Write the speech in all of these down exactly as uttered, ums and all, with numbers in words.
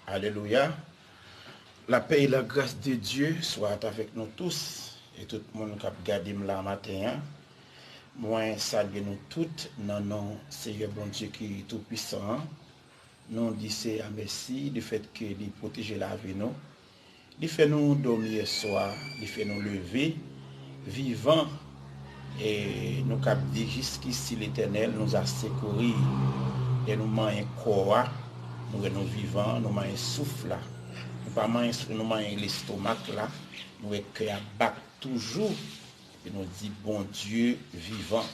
Alelouya. La paix et la grâce de Dieu soit avec nous tous et tout moun k ap gade m la maten an. Mwen salye nou tout nan non Seyè Bondye ki tou pwisan an. Nou di Seyè a mèsi de fèt ke li pwoteje lavi nou. Li fè nou dòmi yè swa, li fè nou leve vivan. E nou kab di, Jusqu'ici l'Éternel nous a secourus. Lè nou manyen kò a, nou wè nou vivan, nou manyen souf la. Nou pa manyen souf, nou manyen lestomak la, nou wè kè a bat toujou. E nou di, Bondye vivan.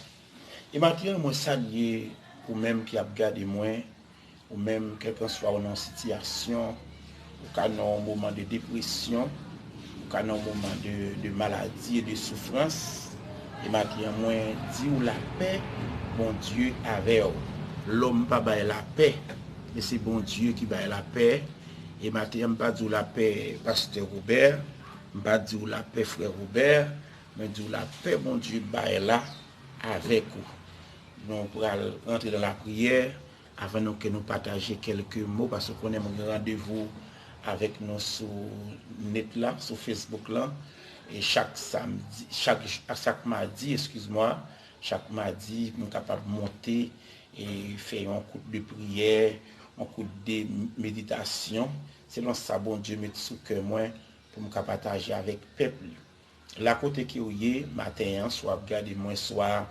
E maten an, mwen salye ou menm ki ap gade mwen, ou menm, kèlkanswa ou nan yon sitiyasyon, ou ka nan yon moman de depresyon, ou ka nan yon moman de, de maladi e de soufrans. E maten an, mwen di w lapè, Bondye avè w. Lòm pa bay lapè, men se Bondye ki bay lapè. E maten an, m pa di w lapè, pastè Robert, m pa di w lapè, frè Robert, mwen di w lapè Bondye bay la avèk ou. Nou pral rantre nan lapriyè avan nou ke nou pataje kèlke mo, paske w konnen mwen gen randevou avèk nou sou nèt la, sou Facebook lan. E chak samdi, chak, chak madi, eskiz mwa, chak madi, nou kapab monte e fè yon kout de priyè, yon kout de meditasyon, selon sa Bondye met sou kè mwen pou m ka pataje avèk pèp li. La kote ke w ye maten an, swa w ap gade mwen, swa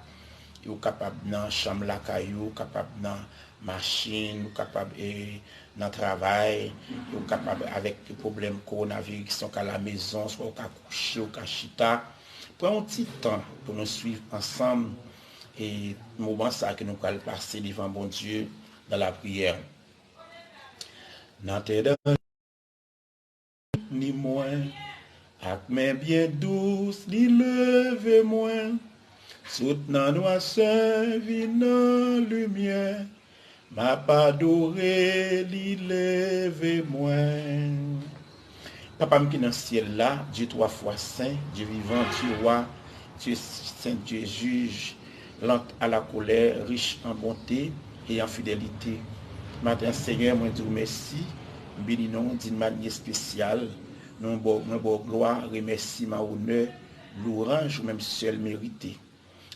ou kapab nan chanm lakay ou, ou kapab nan machin, ou kapab, e, nan travay, ou kapab avèk pwoblèm kowonaviris, ou ka lamezon, swa ou ka kouche, ou ka chita. Pran yon ti tan pou nou swiv ansanm, e, moman sa a ke nou pral pase devan Bondye nan lapriyè. Nan tè danje ni mwen, ak men byen dous li leve mwen. Sot nan nwasè vin nan limyè, m ap adore li leve mwen. Papa m ki nan syèl la, Dye twa fwa sen, Dye vivan, Dye wa, Dye sen, Dye jij, lent à la colère, riche en bonté et en fidélité. Maten an, Senyè, mwen di w mèsi, m beni non w d'une manière spéciale. Nou ba w, mwen ba w glwa, remèsiman, onè, lwanj ou menm sèl merite.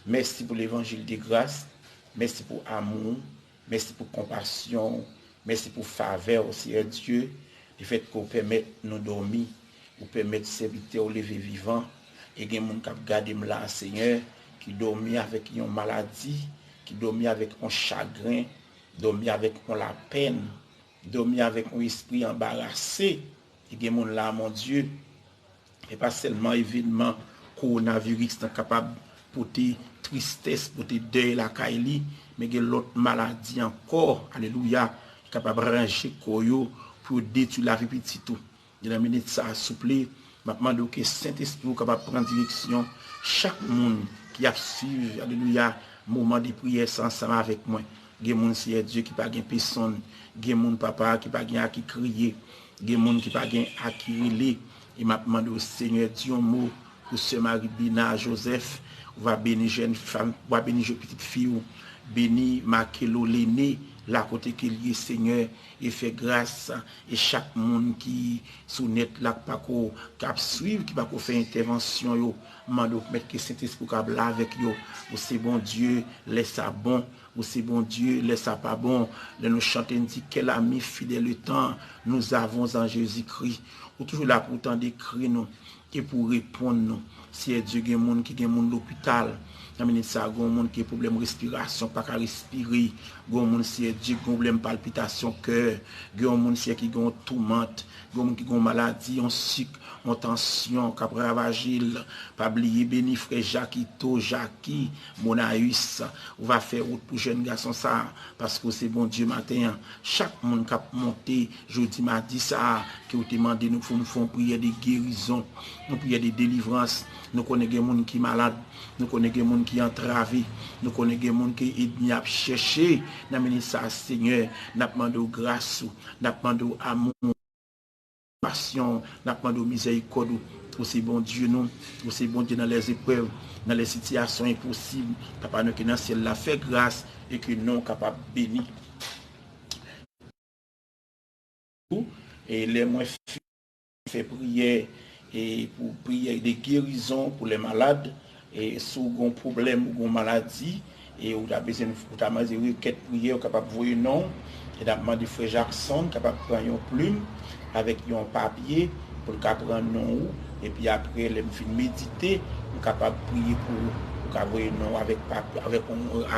Mèsi pou levanjil de gras, mèsi pou amou w, mèsi pou konpasyon w, mèsi pou favè w, Seyè Dye, lefètke w pèmèt nou dòmi, ou pèmèt sèvitè w leve vivan. E gen moun k ap gade m la, Senyè, ki dòmi avèk yon maladi, ki dòmi avèk yon chagren, dòmi avèk yon lapèn, dòmi avèk yon espri anbarase. E gen moun la, mon Dye, e pa sèlman evènman kowonaviris lan kapab pote tristès, pote dèy lakay li, men gen lòt maladi ankò, alelouya, ki kapab ranje kò yo pou yo detwi lavi pitit ou. E nan minit sa a, souple, m ap mande w ke Sentespri w kapab pran direksyon chak moun ki ap swiv, alelouya, moman de priyè sa ansanm avèk mwen. Gen moun, Seyè Dye, ki pa gen pèsonn. Gen moun, Papa, ki pa gen a ki kriye. Gen moun ki pa gen a ki rele. E m ap mande w, Senyè, di yon mo pou sè Marie Bina Joseph. Ou va beni jèn fanm, ou va beni jèn pitit fi w. Beni Makelo Lene, la kote ke l ye, Senyè, e fè gras. E chak moun ki sou nèt la, k pako, k ap swiv, ki pako fè entèvansyon yo, m mande w, Mèt, ke Sentespri w kab la avèk yo. Ou se Bondye, lè sa bon. Ou se Bondye, lè sa pa bon. Lè nou chante, n di, Quel ami fidèle autant nous avons en Jésus-Christ. Ou toujou la pou w tande kri nou e pou w reponn nou. Seyè Dye, gen moun ki gen moun lopital. Nan minit sa a, gen moun ki gen pwoblèm respirasyon, pa ka respire. Gen moun, Seyè Dye, ki gen pwoblèm palpitasyon kè. Gen moun, Seyè, ki gen yon toumant. Gen moun ki gen yon maladi, yon sik, yon tansyon k ap ravaje l. Pa bliye beni frè Jakito, Jaki, Monayis. Ou va fè wout pou jèn gason sa a, paske w se Bondye maten an. Chak moun k ap monte jodi madi sa a, ke w te mande nou pou n fè yon priyè de gerizon, yon priyè de delivrans. Nou konnen gen moun ki malad, nou konnen gen moun ki antrave, nou konnen gen moun ke ènmi ap chèche. Nan minit sa a, Senyè, n ap mande w gras ou, n ap mande w amou, konpasyon, n ap mande w mizèrikòd ou. Ou se Bondye nou, ou se Bondye nan lèzeprèv, nan lè sitiyasyon enposib. Papa nou ki nan syèl la, fè gras e ke non w kapab beni. tou, e lè mwen fin fè priyè, e pou priyè de gerizon pou lè malad, e si w gen yon pwoblèm, ou gen yon maladi, e ou ta bezwen, ou ta mande rekèt priyè, ou kapab voye non w, e n ap mande frè Jackson kapab pran yon plim avèk yon papye pou l ka pran non ou, epi apre, lè m fin medite, m kapab priye pou ou, ou ka voye non w avèk papye, avèk,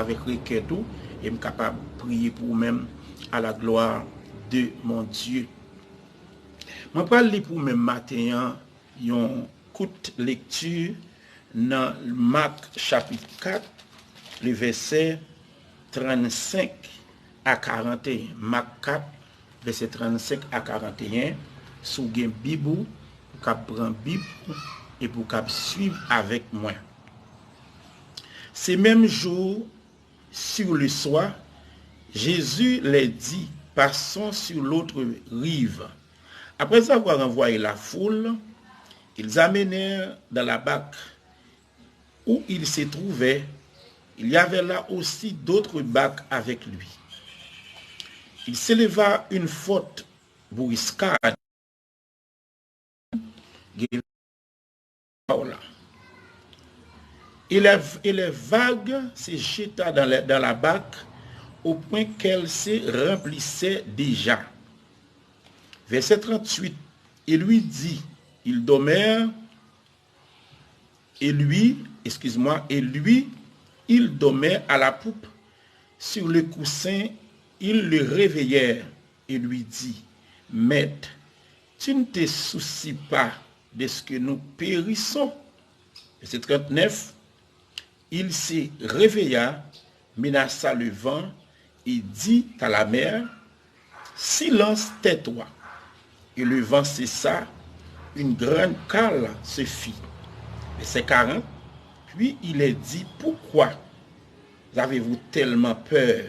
avèk rekèt ou, e m kapab priye pou ou menm, à la gloire de mon Dieu. Mwen pral li pou ou menm maten an yon kout lekti nan Mak chapit kat, le vèsè trannsenk a karanteyen. Mak kat, vèsè trannsenk a karanteyen. Si w gen Bib ou, ou kab pran Bib ou epi ou kab swiv avèk mwen. Ce même jour, sur le soir, Jésus leur dit, passons sur l'autre rive. Après avoir envoyé la foule, ils amenèrent dans la barque où il se trouvait, il y avait là aussi d'autres barques avec lui. Il s'éleva une forte bourrasque. Et les, et les vagues se jeta dans la, dans la barque au point qu'elle se remplissait déjà. Verset trente-huit, et lui dit, il dormait, et lui, excuse-moi, et lui, il dormait à la poupe sur le coussin, ils le réveillèrent et lui dit, Maître, tu ne te soucies pas de ce que nous périssons? Verset trente-neuf, il se réveilla, menaça le vent et dit à la mer, Silence, tais-toi. Et le vent cessa, une grande cale se fit. Verset quarante, puis il est dit, Pourquoi avez-vous tellement peur?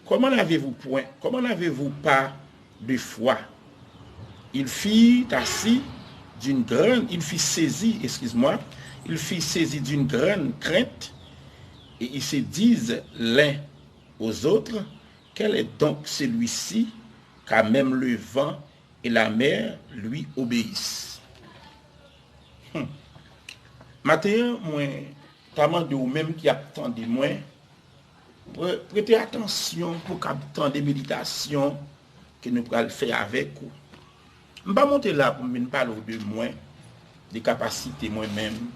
Comment n'avez-vous point, comment n'avez-vous pas de foi? Ils firent ainsi d'une grande, ils furent saisis, excuse-moi, ils furent saisis d'une grande crainte, et ils se disent l'un aux autres, Quel est donc celui-ci, car même le vent et la mer lui obéissent? Hmm. Maten an, mwen ta mande ou menm ki ap tande mwen, pre-, prete atansyon pou w kab tande meditasyon ke nou pral fè avèk ou. M pa monte la pou m vin pale w de mwen, de kapasite mwen menm,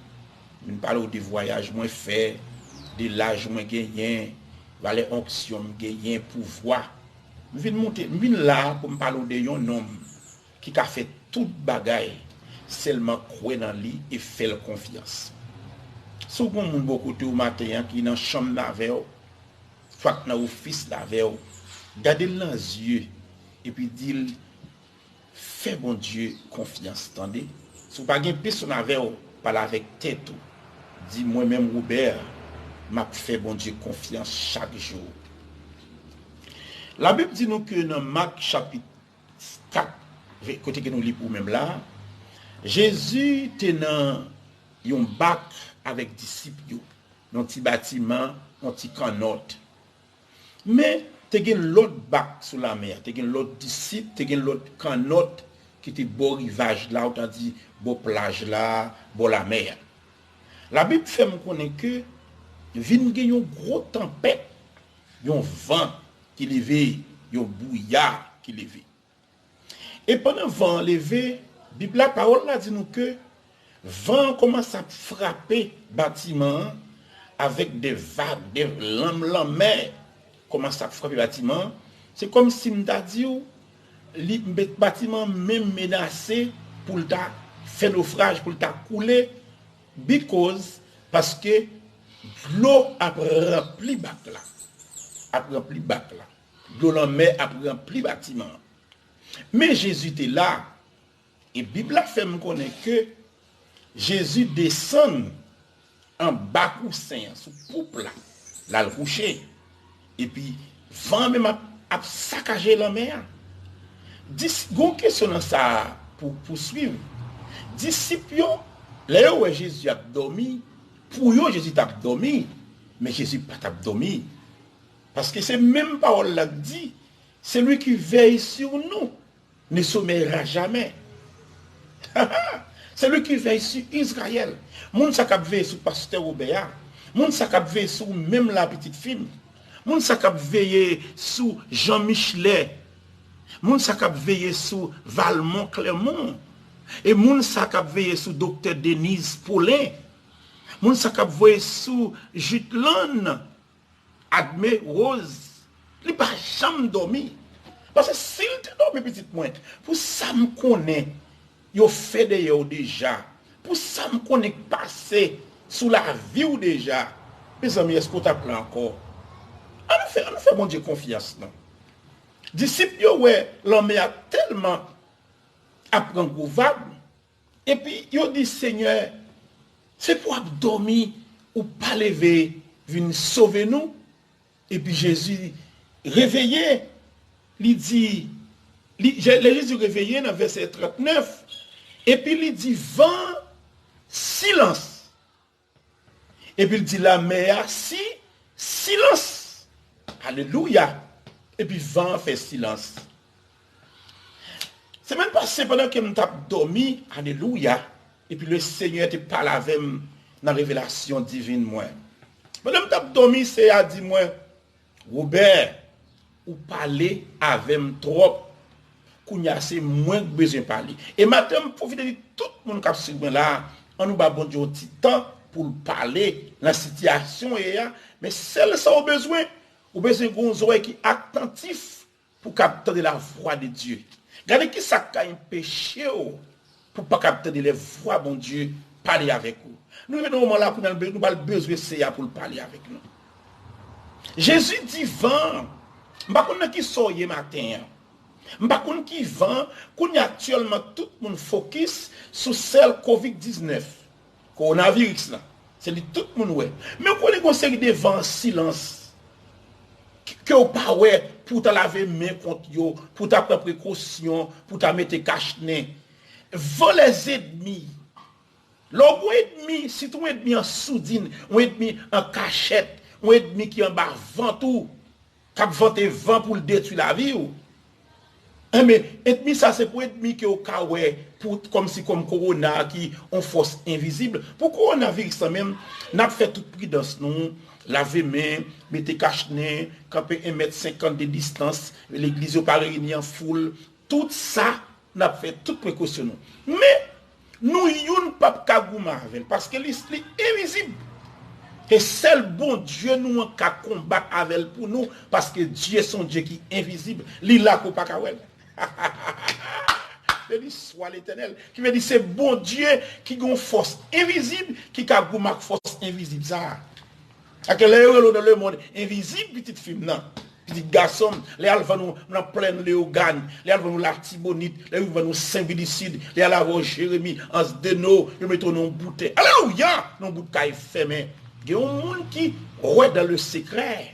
vin pale w de vwayaj mwen fè, de laj mwen genyen, valè onksyon m genyen, pouvwa. M vin monte, m vin la pou m pale w de yon nonm ki ka fè tout bagay, sèlman kwè nan li e fè l konfyans. Si w gen yon moun bò kote w maten an ki nan chanm avè w, swa k nan ofis la avè w, gade l nan zye, epi di l, fè Bondye konfyans, tande. Si w pa gen pèsonn avè w, pale avèk tèt ou. Di, mwen menm, Wobè, m ap fè Bondye konfyans chak jou. Labib di nou ke nan Mak chapit kat, kote ke nou li pou menm la, Jezi te nan yon bak avèk disip yo, nan ti batiman, yon ti kannòt. Men, te gen lòt bak sou lamè a, te gen lòt disip, te gen lòt kannòt ki te bò rivaj la, ou ta di bò plaj la, bò lamè a. Labib fè m konnen ke vin gen yon gwo tanpèt, yon van ki leve, yon bwouya ki leve. E pandan van an leve, Bib la, pawòl la di nou ke van an kòmanse ap frape batiman an avèk de vag, de lanm lanmè kòmanse ap frape batiman an. Se kòmsi m ta di w, li, batiman an menm menase pou l ta fè nofraj, pou l ta koule, because, paske dlo ap ranpli bak la. Ap ranpli bak la. Dlo lanmè ap ranpli batiman an. Men Jezi te la, e Bib la fè m konnen ke Jezi desann anba kousen an, sou poup la, l al kouche. Epi van an menm ap, ap sakaje lanmè a. Dis, gon kesyon nan sa a pou, pou swiv. Disip yo, lè yo wè Jezi ap dòmi, pou yo Jezi t ap dòmi, men Jezi pa t ap dòmi. Paske se menm pawòl la k di, Celui qui veille sur nous ne sommeillera jamais. C'est lui qui veille sur Israël. Moun sa k ap veye sou pastè Wobè a. Moun sa k ap veye sou ou menm la, pitit fi m. Moun sa k ap veye sou Jean Michelet. Moun sa k ap veye sou Valmont Clermont. E moun sa k ap veye sou doktè Denise Paulin. Moun sa k ap veye sou Jutland. Adme Rose, li pa janm dòmi. Paske si l te dòmi, pitit mwen, pou sa m konnen yo fè dèyè w deja, pou sa m konnen k pase sou lavi w deja, mezanmi, èske w t ap la ankò? Ann fè, ann fè Bondye konfyans, non. Disip yo wè lanmè a tèlman ap pran gwo vag, epi yo di, Senyè, se pou w ap dòmi, ou pa leve vin sove nou? Epi Jezi reveye, li di, li, Je- lè Jezi reveye nan vèsè trannèf, epi li di, van, silans. Epi l di, lanmè a, si, silans. Alelouya. Epi van an fè silans. Semèn pase, pandan ke m t ap dòmi, alelouya, epi Lesenyè te pale avè m nan revelasyon divin mwen. Pandan m t ap dòmi, Seyè a di mwen, Wobè, ou pale avè m twòp. Kounye a, se mwen k bezwen pale. E maten, m pwofite di tout moun k ap swiv mwen la a, ann nou ba Bondye yon ti tan pou l pale nan sitiyasyon w ye a. Men sèl sa w bezwen, ou bezwen gen yon zòrèy ki atantif pou w kab tande lavwa de Dye. Gade ki sa k ka enpeche w pou w pa kab tande lè vwa Bondye pale avèk ou. Nou rive nan moman la kounye a, nou be- nou pral bezwen Seyè a pou l pale avèk nou. Jezi di van an, m pa konn nan ki sa w ye maten an. M pa konn ki van, kounye a aktyèlman tout moun fokis sou sèl kovid diznèf, kowonaviris la. Se li tout moun wè. Men w konnen gen yon seri de van an silans ke w pa wè pou w ta lave men kont yo, pou w ta pran prekosyon, pou w ta mete kach nen. Van lèzènmi. Lè w gen yon ènmi, sitou yon ènmi an soudin, yon ènmi an kachèt, yon ènmi ki anba vant ou, k ap vante van pou l detwi lavi w. Enben, ènmi sa se pou ènmi ke w ka wè pou kòmsi kòm kowona ki yon fòs envizib. Pou kowonaviris lan menm, n ap fè tout pridans nou, lave men, mete kach nen, kanpe en mèt senkant de distans, legliz yo pa reyini an foul, tout sa, n ap fè tout prekosyon nou. Men, nou youn p ap ka goumen avè l, paske li, li envizib. E sèl Bondye nou an ka konbat avè l pou nou, paske Dye se yon Dye ki envizib. Li la ke w pa ka wè l. Béni soit l'Éternel. Ki vle di se Bondye ki gen yon fòs envizib ki ka goumen ak fòs envizib sa a. Ak lè yo rele w dans le monde invisible, pitit fi m nan, pitit gason m, lè y al vann ou nan plèn Leyogàn, lè y al vann ou Latibonit, lè yo vann ou Senbidi Sid, lè y al avè w Jeremi, Anse Deneau, yo mete w nan yon boutèy. Alelouya! Nan yon bout kay fèmen. Gen yon moun ki wè dans le secret.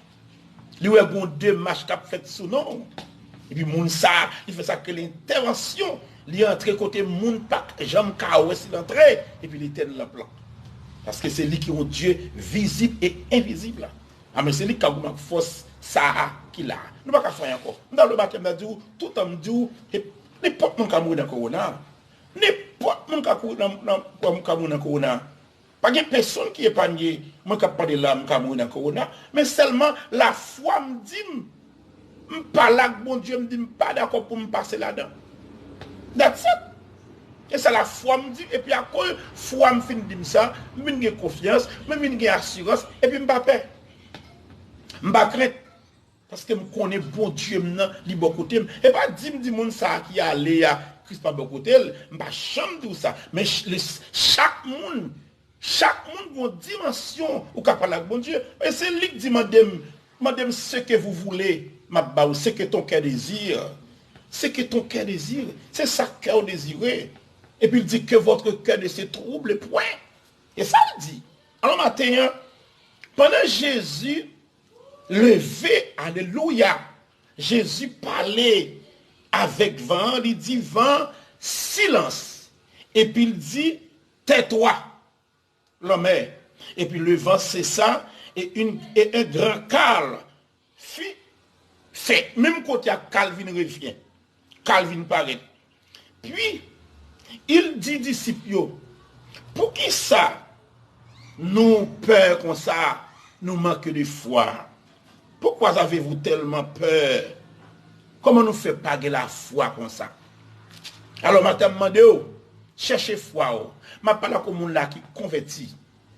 Li wè gen yon demach k ap fèt sou non w. Epi moun sa a, li fè sa k rele entèvansyon. Li antre kote moun pa k janm ka wè si l antre. Epi Letènèl ap la. Paske se li ki yon Dye vizib e envizib la. Amen. Se li k ka goumen ak fòs sa a ki la. Nou pa ka fè anyen ankò. M ta vle maten m ta di w, toutan m di w, e, nenpòt moun ka mouri nan kowona. Nenpòt moun ka kouri nan, nan, ka mouri nan kowona. Pa gen pèsonn ki epanye. Mwen k ap pale la, m ka mouri nan kowona. Men sèlman lafwa m di m, m pale ak Bondye, m di m pa dakò pou m pase ladan. That's it. E sa lafwa m di, epi akoz fwa m fin di m sa, m vin gen konfyans, m vin gen asirans, epi m pa pè. M pa krent. Paske m konnen Bondye m nan, li bò kote m. E pa di m di moun sa a ki ale a, Kris pa bò kote l. M pa janm di w sa. Men ch- le- chak moun, chak moun gen yon dimansyon ou ka pale ak Bondye. E se li k di, mande m, mande m ce que vous voulez, m ap ba ou ce que ton cœur désire. Ce que ton cœur désire. Se sa kè w dezire. Epi l di, que votre cœur ne se trouble point. E sa l di. Alò maten an, pandan Jezi leve, alelouya, Jezi pale avèk van an, li di van, silans. Epi l di, tais-toi, lanmè. Epi le vent cessa et une, et un grand calme fut fait. Menm kote a, kalm vin revyen. kal vin parèt. Puis, il dit disip yo, poukisa nou pè konsa, nou manke de fwa? Pourquoi avez-vous tellement peur? Kòman nou fè pa gen lafwa konsa? Alò, m ap mande w, chèche fwa w. M ap pale ak yon moun la ki konvèti,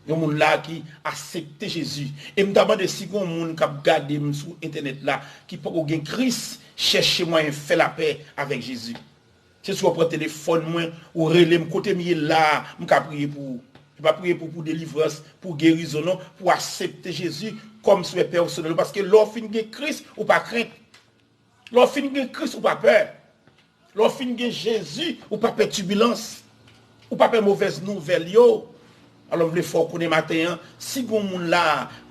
yon moun la ki aksepte Jezi. E m ta mande si gen yon moun k ap gade m sou entènèt la, ki poko gen Kris, chèche mwayen fè lapè avèk Jezi. Se si w pran telefòn mwen, ou rele m kote m ye la, m ka priye pou ou. M pa priye pou, pou delivrans, pou gerizon non, pou aksepte Jezi kòm sovè pèsonèl ou. Paske lè w fin gen Kris, ou pa krent. Lè w fin gen Kris, ou pa pè. Lè w fin gen Jezi, ou pa pè tibilans. Ou pa pè movèz nouvèl yo. Alò, m vle fè w konnen maten an, si gen yon moun la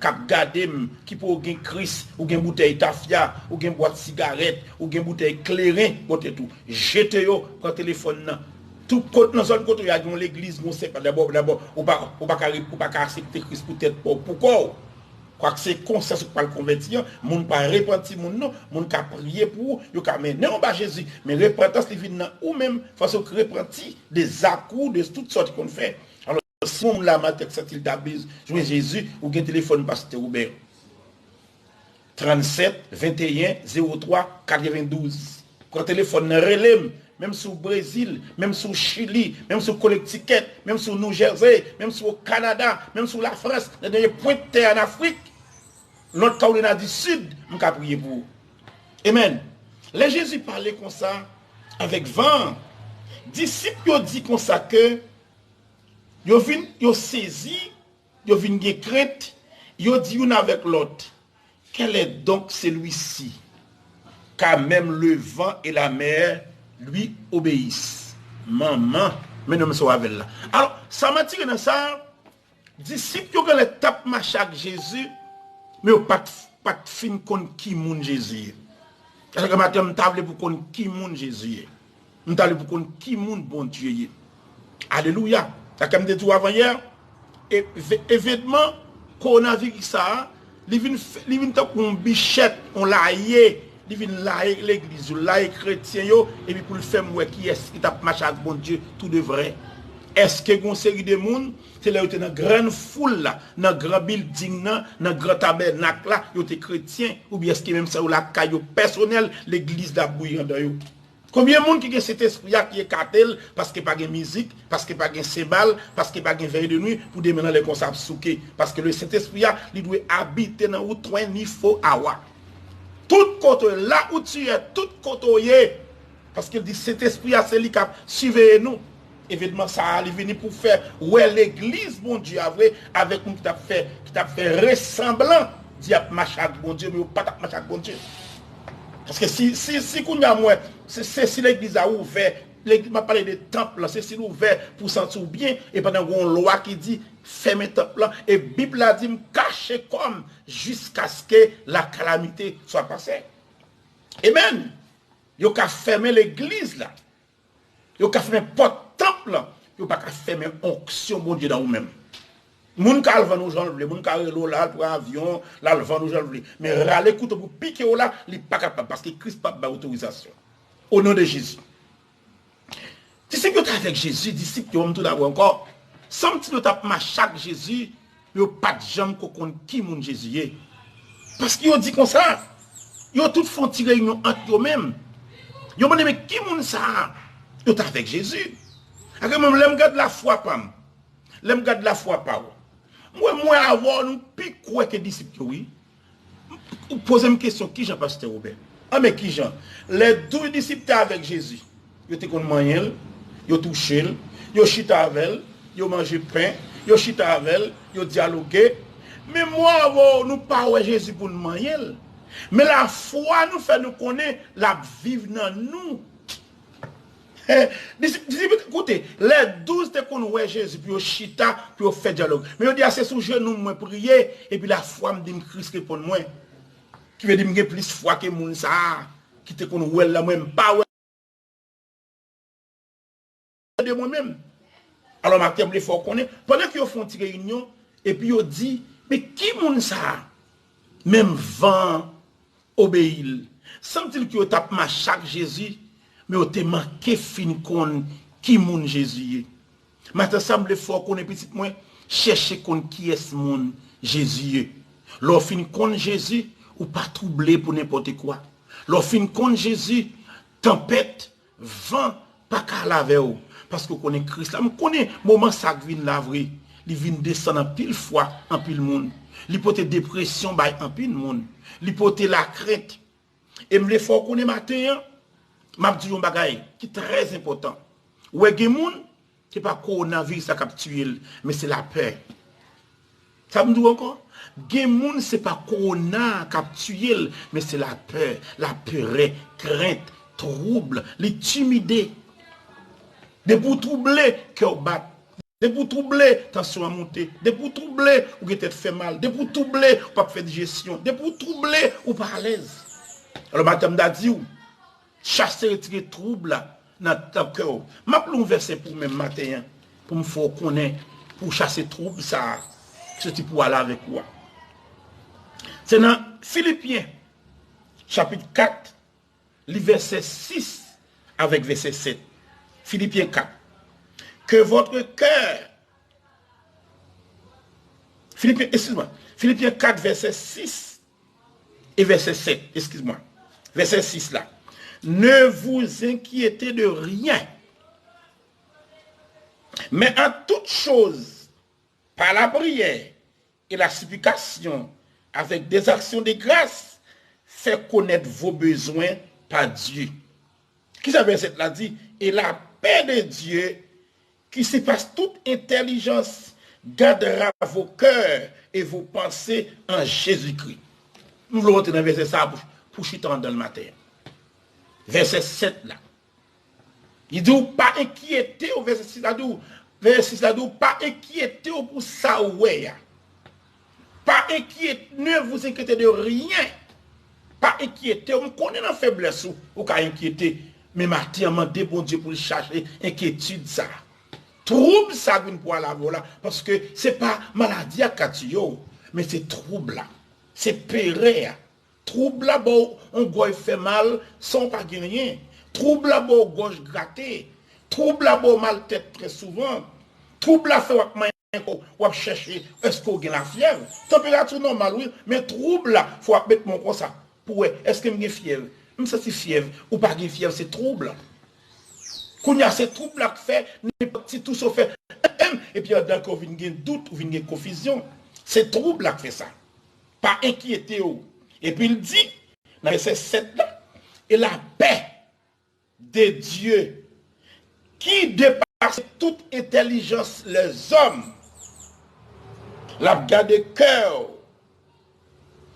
k ap gade m, ki poko gen Kris, ou gen boutèy tafya, ou gen bwat sigarèt, ou gen boutèy kleren bò tèt ou, jete yo, pran telefòn nan. Tout kot nan zòn kote w ye a, gen yon legliz, gen yon sèk la, dabò, dabò, ou pa, ou pa ka, ou pa ka aksepte Kris pou tèt pa w, pou kò w. Kwak se konsa sou k pral konvèti an, moun pa repanti moun non, moun ka priye pou ou, yo ka mennen w ba Jezi, men repantans li vin nan ou menm, fò se w k repanti de zak ou, de tout sa w te konn fè. Alò, si yon moun la maten k santi l ta bezwen Jezi, ou gen telefòn pastè Robert. Trannsèt venteyen zewo twa katrevendouz. Pran telefòn nan, rele m, menm si w Brezil, menm si w Chili, menm si w Connecticut, menm si w New Jersey, menm si w Kanada, menm si w Lafrans, nan dènye pwent tè an Afrik, North Carolina du Sud, m ka priye pou ou. Amen. Lè Jezi pale konsa avèk van an, disip yo di konsa ke yo vin, yo sezi, yo vin gen krent, yo di youn avèk lòt, quel est donc celui-ci, car même le vent et la mer lui obéissent? Manman, men non, men sa w avè l la. Alò, sa m atire nan sa, disip yo genlè t ap mache ak Jezi, men yo pa t, pa t fin konn ki moun Jezi ye. Paske maten, m ta vle pou konn ki moun Jezi ye. M ta vle pou konn ki moun Bondye ye. Alelouya. Sa ke m te di w avan yè, e, ve-, evènman kowonaviris sa a, li vin fè, li vin tankou yon bichèt, yon laye, li vin laye legliz yo, laye kretyen yo, epi pou l fè m wè kiyès ki t ap mache ak Bondye tou de vrè. Èske gen yon seri de moun, se lè yo te nan grann foul la, nan gran bilding nan, nan gran tabènak la, yo te kretyen, oubyen èske menm sa yo lakay yo pèsonèl, legliz la ap bouyi anndan yo? Konbyen moun ki gen Sentespri a ki ekate l paske pa gen mizik, paske pa gen senbal, paske pa gen vèy de nwi pou demen nan lè konsa ap souke? Paske le Sentespri a, li dwe abite nan ou twenty-four hour. Tout kote w ye, là où tu es, tout kote w ye. Paske l di Sentespri a se li k ap siveye nou. Evènman sa a, li vini pou fè wè legliz Bondye a vre avèk moun ki t ap fè, ki t ap fè resanblan di y ap mache ak Bondye, men yo pa t ap mache ak Bondye. Paske si, si, si kounye a m wè, se, se si legliz la ouvè, legliz, m ap pale de tanp lan, se si l ouvè pou w santi w byen, e pandan gen yon lwa ki di fèmen tanp lan, e Bib la di m kache kò m jiskaske la kalamite swa pase. Amen. Yo ka fèmen legliz la. Yo ka fèmen pòt tanp lan. Yo pa ka fèmen onksyon Bondye nan ou menm. Moun ka al vann ou jan l vle, moun ka rele w la, al pran avyon, l al vann ou jan l vle. Men rale kouto pou pike w la, li pa kapab, paske Kris p ap bay otorizasyon. O non de Jezi. Disip yo t avèk Jezi, disip yo, m tou dabò ankò, sanm ti yo t ap mache ak Jezi, yo pa t janm ko konn ki moun Jezi ye. Paske yo di konsa, yo tout fè yon ti reyinyon ant yo menm. Yo mande, men ki moun sa a? Yo t avèk Jezi. Ak menm lè m gad lafwa pa m, lè m gad lafwa pa w, m wè mwen avè w nou pi kwè ke disip yo, wi. Ou poze m kesyon, kijan, Pastè Wobè? Anben, kijan? Lè douz disip te avèk Jezi, yo te konn manyen l, yo touche l, yo chita avè l, yo manje pen, yo chita avè l, yo dyaloge. Men mwen avè w, nou pa wè Jezi pou n manyen l. Men lafwa nou fè nou konnen l ap viv nan nou. Disip, disip, koute, lè douz te konn wè Jezi pou yo chita, pou yo fè dyalòg. Men yo di, a, se sou jenou mwen priye, epi lafwa m di m Kris reponn mwen. Ki vle di m gen plis fwa ke moun sa a ki te konn wè l la, mwen m pa wè de mwen menm. Alò, m ap te vle fè w konnen, pandan ke yo fè yon ti reyinyon, epi yo di, men ki moun sa a? Menm van an obeyi l. Sanm di l ke yo t ap mache ak Jezi, men yo te manke fin konn ki moun Jezi ye. Maten sa, m vle fè w konnen, pitit mwen, chèche konn kiyès moun Jezi ye. Lè w fin konn Jezi, ou pa twouble pou nenpòt kwa. Lè w fin konn Jezi, tanpèt, van pa ka al avè w. Paske w konnen Kris la. M konnen moman sa k vin la vre. Li vin desann anpil fwa anpil moun. Li pote depresyon bay anpil moun. Li pote lakrent. E m vle fè w konnen maten an, m ap di yon bagay ki trè enpòtan. Ou wè, gen moun, se pa kowonaviris la k ap tiye l, men se lapè. Sa m di w ankò? Gen moun, se pa kowona k ap tiye l, men se lapè, laperè, krent, twoub, li timide. Depi w twouble, kè w bat. Depi w twouble, tansyon an monte. Depi w twouble, ou gen tèt fè mal. Depi w twouble, ou p ap fè dijesyon. Depi w twouble, ou pa alèz. Alò, maten m ta di w, chase, retire twoub la nan, nan kè w. M ap li yon vèsè pou ou menm maten an, pou m fè w konnen, pou w chase twoub sa a, ki soti pou al avèk ou a. Se nan Filipyen, chapit kat, li vèsè sis avèk vèsè sèt. Filipyen kat. Que votre cœur, Filipyen, excuse-moi, Filipyen kat, vèsè sis e vèsè sèt, excuse-moi. Vèsè sis la. Ne vous inquiétez de rien, mais en toute chose, par la prière et la supplication, avec des actions de grâce, faites connaître vos besoins par Dieu. Kisa vèsè sèt la di? Et la paix de Dieu, qui surpasse toute intelligence, gardera vos cœurs et vos pensées en Jésus-Christ. M vle w antre nan vèsè sa a pou, pou chita anndan l maten an. Vèsè sèt la. Li di w pa enkyete w, vèsè sis la di w, vèsè sis la di w pa enkyete w pou sa w wè a. Pa enkyete, ne vous inquiétez de rien. Pa enkyete w, m konnen nan feblès ou, ou ka enkyete. Men maten an, mande Bondye pou l chache enkyetid sa. Twoub sa vin pou al avè w la, paske se pa maladi a k ka tiye w, men se twoub la. Se perè a. Twoub la ba w yon gòj fè mal san w pa gen anyen. Twoub la ba w gòj grate. Twoub la ba w mal tèt trè souvan. Twoub la fè w ap manyen kò w, w ap chèche èske w gen lafyèv. Tanperati w nòmal wi, men twoub la fè w ap met men w konsa pou wè èske m gen fyèv. M santi fyèv, ou pa gen fyèv, se twoub la. Kounye a se twoub la k fè nenpòt ti touso fè, epi anndan kè w vin gen dout, ou vin gen konfizyon. Se twoub la k fè sa. Pa enkyete w. Epi l di, nan vèsè sèt la, et la paix de Dieu, qui dépasse toute intelligence les hommes, l ap gade kè w,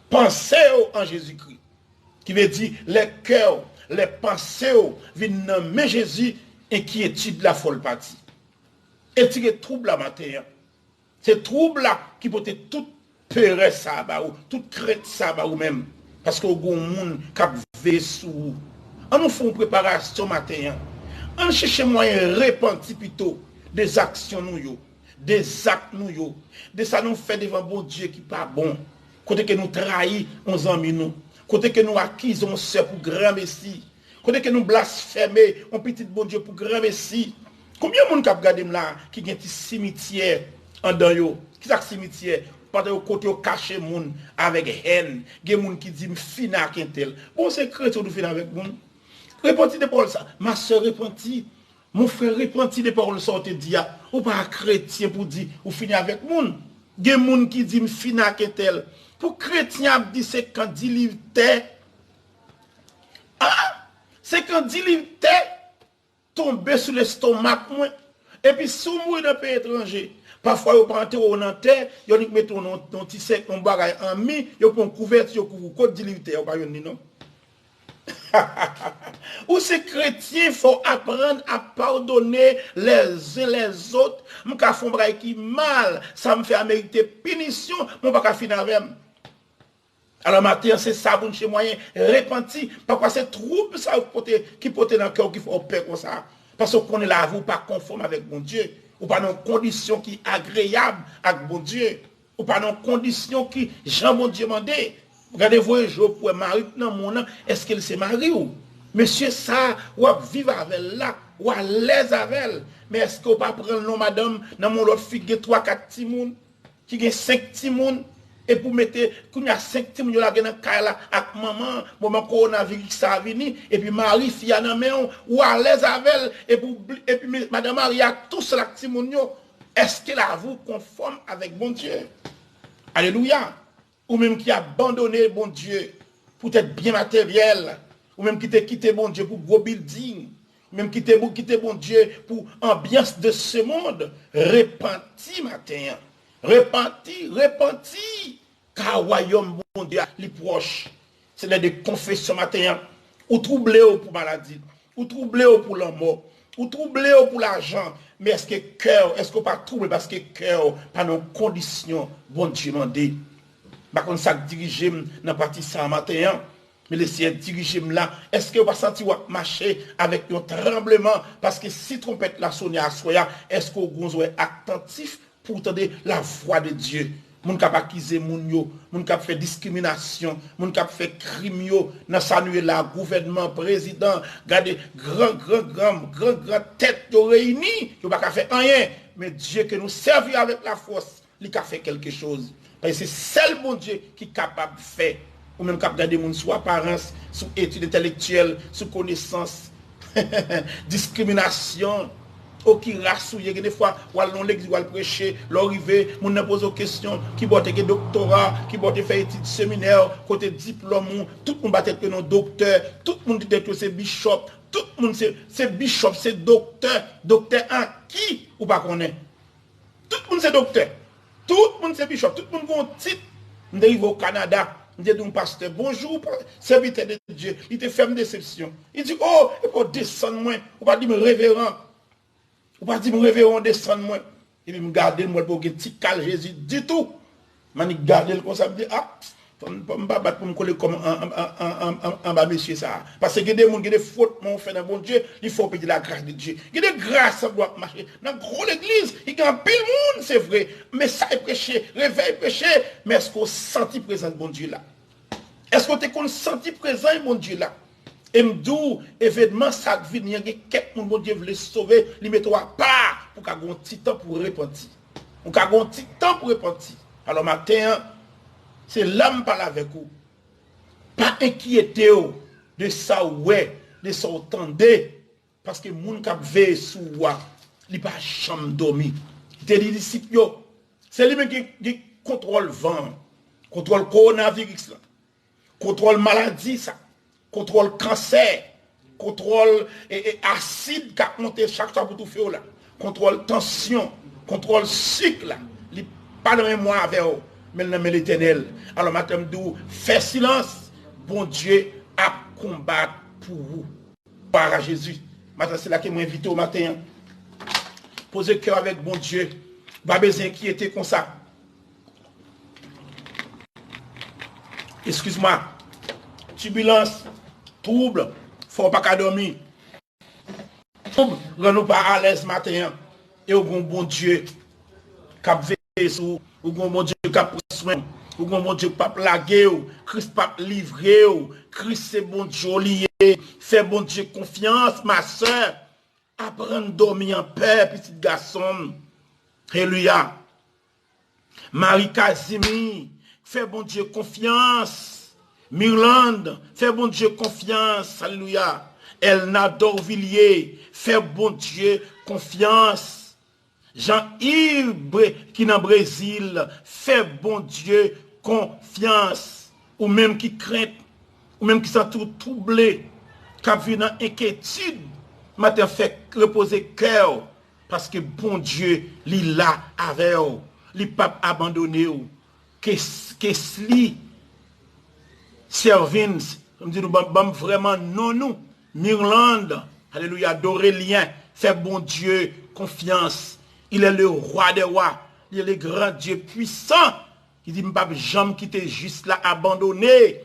panse w an Jezikri. Ki vle di, lè kè w, lè panse w vin nan men Jezi, enkyetid la fò l pati. Retire twoub la maten an. Se twoub la ki pote tout perè sa a ba ou, tout krent sa a ba ou menm. Paske w gen yon moun k ap veye sou ou. Ann nou fè yon preparasyon maten an. Ann chèche mwayen repanti pito de zaksyon nou yo, de zak nou yo, de sa nou fè devan Bondye ki pa bon. Kote ke nou trayi yon zanmi nou. Kote ke nou akize yon sè pou granmesi. Kote ke nou blasfeme yon pitit Bondye pou granmesi. Konbyen moun k ap gade m la ki gen ti simityè anndan yo? Ki sa k simityè? Pandan yo kote yo kache moun avèk hèn. Gen moun ki di m fini ak entèl. Bon, se kretyen ou fin avèk moun. Repanti de pawòl sa. Ma sè, repanti. Mon frè, repanti de pawòl sa w te di a. Ou pa kretyen pou di ou fini avèk moun. Gen moun ki di m fini ak entèl. Pou kretyen ap di se kan di liv tè. Ah! Se kan di liv tè tonbe sou lestomak mwen. Epi si w mouri nan peyi etranje, pafwa yo pa antere w nan tè, yo nik mete w nan yon ti sèk, yon bagay an mi, yo pran yon kouvèti, yo kouvri w. Kot di liv tè a, ou pa jwenn li non. Ou se kretyen, fò w aprann a padone les uns les autres. M ka fè yon bagay ki mal, sa m fè a merite pinisyon, men w pa ka fin avè m. Alò maten an, se sa pou n chèche mwayen repanti. Pafwa se twoub sa yo pote, ki pote nan kè w ki fè w pè konsa. Paske w konnen lavi w pa konfòm avèk Bondye. Ou pa nan yon kondisyon ki agreyab ak Bondye. Ou pa nan yon kondisyon ki jan Bondye mande. Gade, voye je w pou wè mari k nan men w nan, èske l se mari w? Mesye sa a, w ap viv avè l la, w alèz avè l. Men èske w pa pran l non madanm nan men yon lòt fi ki gen twa, kat timoun, ki gen senk timoun, epi w mete, kounye a senk timoun yo lage nan kay la ak manman an, moman kowonaviris sa a vini, epi mari fi a nan men w, ou alèz avè l, epi w bli-, epi me-, madan mari a tou sèl ak timoun yo, èske la vie w konfòm avèk Bondye? Alelouya! Ou menm ki abandone Bondye poutèt byen materyèl, ou menm ki te kite Bondye pou gwo bilding, ou menm ki te kite Bondye pou anbyans de ce monde, repanti maten an. Repanti, repanti, ka wayòm Bondye a, li pwòch. Se lè de konfesyon maten an. Ou twouble w pou maladi. Ou twouble w pou lanmò. Ou twouble w pou lajan. Men èske kè w, èske w pa twouble paske kè w pa nan yon kondisyon Bondye mande? M pa konn sa k dirije m nan pati sa a maten an, men Lesenyè dirije m la. Èske w pa santi w ap mache avèk yon tranbleman? Paske si twonpèt la sone aswè a, èske w gon zòrèy atantif pou w tande lavwa de Dye? Moun k ap akize moun yo, moun k ap fè diskriminasyon, moun k ap fè krim yo, nan sa nou ye la, gouvènman, prezidan, gade gran, gran, gran, gran, gran tèt yo reyini, yo pa ka fè anyen. Men Dye ke nou sèvi avèk lafòs, li ka fè kèlke choz. Paske se sèl Bondye ki kapab fè. Ou menm k ap gade moun sou aparans, sou etid entèlektyèl, sou konesans, diskriminasyon, o ki ras ou ye, gen de fwa, w al nan yon legliz, w al preche, lè w rive, moun nan poze w kesyon, ki bò w te gen doktora, ki bò w te fè etid seminè, kote diplòm ou, tout moun ba tèt yo non doktè, tout moun di tèt yo se bichòp, tout moun se, se bichòp, se doktè, doktè an ki ou pa konnen? Tout moun se doktè. Tout moun se bichòp. Tout moun gen yon tit. M te rive o Kanada. M te di yon pastè, "Bonjou, pa-, sèvitè de Dye." Li te fè m desepsyon. Li di, "O, epi w desann mwen. Ou pa di m reveran. Ou pa di m reveran, w desann mwen." Epi m gade l, m wè l pa gen ti kal Jezi ditou. M annik gade l konsa, m di, "A, fò m, fò m pa bat pou m kole kò m an, an, anba mesye sa a." Paske gen de moun, gen de fwotman ou fè nan Bondye, li fè w pèdi lagras de Dye. Gen de gras sanble w ap mache nan gwo legliz, ki gen anpil moun, se vre. Mesaj preche, revèy preche, men èske w santi prezans Bondye la? Èske w te konn santi prezans Bondye la? E m di w, evenman sa k vini an, gen kèk moun Bondye vle sove, li mete w apa pou w ka gen yon ti tan pou w repanti. Ou ka gen yon ti tan pou repanti. Alò, maten an, se la m pale avèk ou. Pa enkyete w de sa w wè, de sa w tande, paske moun k ap veye sou ou a, li pa janm dòmi. Li te di disip yo, se li menm ki gen kontwòl van an, kontwòl kowonaviris la, kontwòl maladi sa, kontwòl kansè, kontwòl, e, e, asid k ap monte chak swa pou toufe w la, kontwòl tansyon, kontwòl sik la, li pa nan men mwen avè w, men l nan men Letènèl. Alò, maten m di w, fè silans, Bondye ap konbat pou ou. Glwa a Jezi. Maten, se la ke mwen envite w maten an. Poze kè w avèk Bondye. Ou pa bezwen enkyete konsa. Eskiz mwa. Tibilans, twoub, fè w pa ka dòmi. Twoub rann ou pa alèz maten an. E w gon Bondye k ap veye sou ou. Ou gon Bondye k ap pran swen w. Ou gon Bondye k p ap lage w. Kris p ap livre w. Kris se Bondye w li ye. Fè Bondye konfyans, ma sè. Aprann dòmi an pè, pitit gason m. Alelouya. Marie Casimir, fè Bondye konfyans. Mirlande, fè Bondye konfyans. Alelouya. Elna Dorvillier, fè Bondye konfyans. Jean Yves Bre-, ki nan Brezil, fè Bondye konfyans. Ou menm ki krent, ou menm ki santi w twouble, k ap viv nan enkyetid, maten an fè repoze kè w, paske Bondye, li la avè w. Li p ap abandone w. Kes-, Kesly Servins, m di nou, ban, ban m vrèman non nou. Mirlande, alelouya, Dorelien, fè Bondye konfyans. Il est le roi des rois. Il est le grand Dieu puissant. Li di, "M p ap janm kite jis la abandone."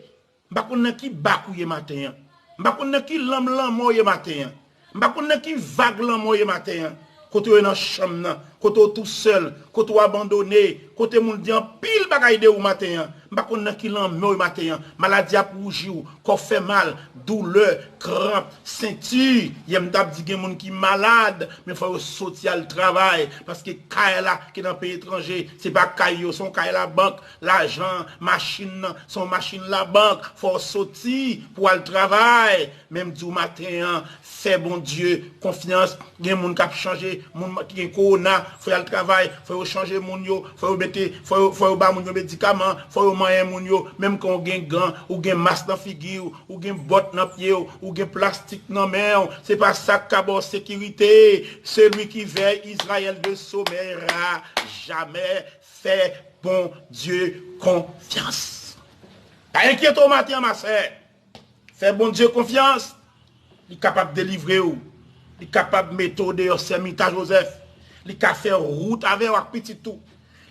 M pa konn nan ki bak ou ye maten an. M pa konn nan ki lanm lanmò w ye maten an. M pa konn nan ki vag lanmò w ye maten an. Kote w ye nan chanm nan, kote w tousèl, kote w abandone, kote moun di anpil bagay de ou maten an. M pa konn nan ki lanmè w ye maten an. Maladi ap wouji w, kò fè mal, doulè, kranp, senti. Yè m t ap di gen moun ki malad, men fò yo soti al travay, paske kay la ki nan peyi etranje, se pa kay yo, se yon kay labank, lajan, machin nan, se yon machin labank, fò w soti pou w al travay. Men m di w maten an, fè Bondye konfyans. Gen moun k ap chanje, moun ki gen kowona, fò y al travay, fò yo chanje moun yo, fò yo mete, fò yo, fò yo ba moun yo medikaman, fò yo manyen moun yo, menm kan w gen gan, ou gen mas nan figi w, ou gen bòt nan pye w, ou gen plastik nan men w, se pa sa k ka ba w sekirite. Celui qui veille Israël ne sommeillera jamais. Fè Bondye konfyans. Pa enkyete w maten an, ma sè. Fè Bondye konfyans. Li kapab delivre w. Li kapab mete w deyò sè Mita Jozèf. Li ka fè wout avè w ak pitit ou.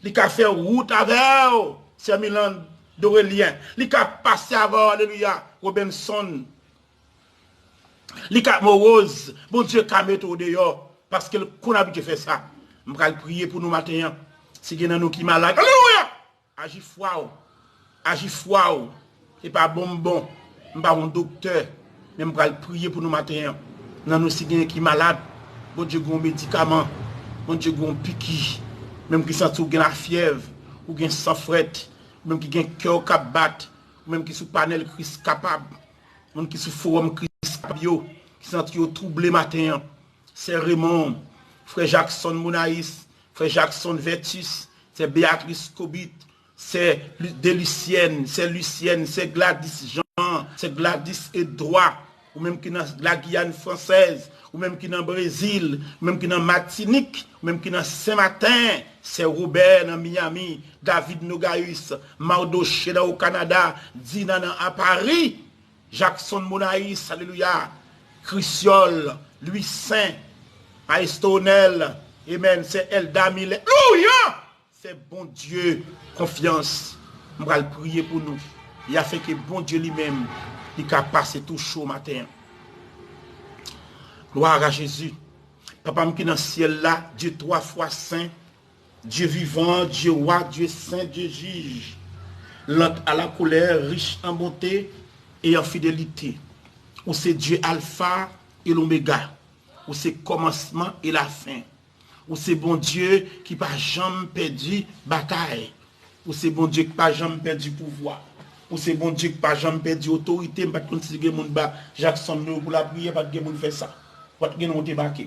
Li ka fè wout avè w, sè Milan Dorelyen. Li ka pase avè w, alelouya, Robenson. Li ka, Moroz, Bondye ka mete w deyò, paske l konn abitye fè sa. M pral priye pou nou maten an. Si gen nan nou ki malad, alelouya! Aji fwa w. Aji fwa w. Se pa bon m bon. M pa yon doktè. Men m pral priye pou nou maten an. Nan nou si gen ki malad, Bondye gen yon medikaman. Bondye gen yon piki. Menm ki santi w gen lafyèv, ou gen san frèt, ou menm ki gen kè w k ap bat, ou menm ki sou panèl Kris kapab, moun ki sou fowòm Kris kapab yo, ki santi yo twouble maten an. Sè Raymond, frè Jackson Monais, frè Jackson Vertus, sè Beatrice Cobit, sè Lu- Delicienne, sè Lucienne, sè Gladys Jean, sè Gladys Edouard, ou menm ki nan Lagiyàn fransèz, ou menm ki nan Brezil, ou menm ki nan Matinik, ou menm ki nan Sen Maten, sè Robè nan Miami, David Nogaius, Mardoché nan o Kanada, Dina nan a Pari, Jackson Monais, alelouya, Krisyòl, Louis Saint, Maestro Nel, amen, sè Elda Milè, alelouya! Fè Bondye konfyans. M pral priye pou nou. E afenke Bondye li menm, li ka pase touche w maten an. Gloire à Jésus. Papa m ki nan syèl la, Dye twa fwa sen, Dye vivan, Dye wa, Dye sen, Dye jij, lant a la kolè, rich an bonte e an fidelite. Ou se Dye Alfa e Lomega. Ou se kòmansman e lafen. Ou se Bondye ki pa janm pèdi batay. Ou se Bondye ki pa janm pèdi pouvwa. Ou se Bondye ki pa janm pèdi otorite. M pa t konn si gen moun ba Jackson non pou lapriyè, pa t gen moun fè sa. Pa t gen non te make.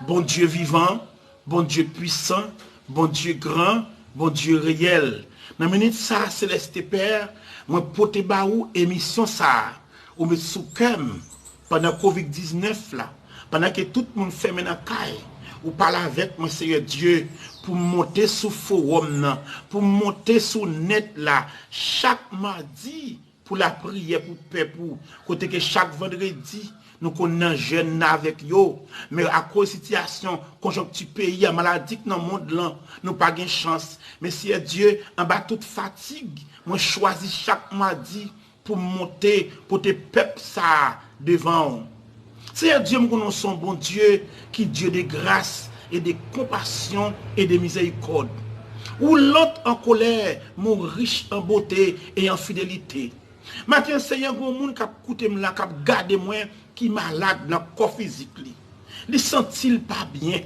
Bondye vivan, Bondye pwisan, Bondye gran, Bondye reyèl. Nan minit sa a, Seleste Pè, mwen pote ba ou emisyon sa a. Ou met sou kè m, pandan kovid diznèf la, pandan ke tout moun fèmen nan kay, ou pale avèk mwen, Seyè Dye, pou m monte sou fowòm nan, pou m monte sou nèt la, chak madi, pou lapriyè pou pèp ou, kote ke chak vandredi, nou konn nan jèn nan avèk yo. Men akoz sitiyasyon, konjonkti peyi a, maladi k nan mond lan, nou pa gen chans. Men Seyè Dye, anba tout fatig, mwen chwazi chak madi pou m monte, pote pèp sa a devan ou. Seyè Dye, m konnen w se yon Bondye ki Dye de gras e de konpasyon e de mizèrikòd. Ou lant an kolè, men w rich an bote e an fidelite. Maten an, Seyè, gen yon moun k ap koute m la, k ap gade mwen, ki malad nan kò fizik li. Li santi l pa byen.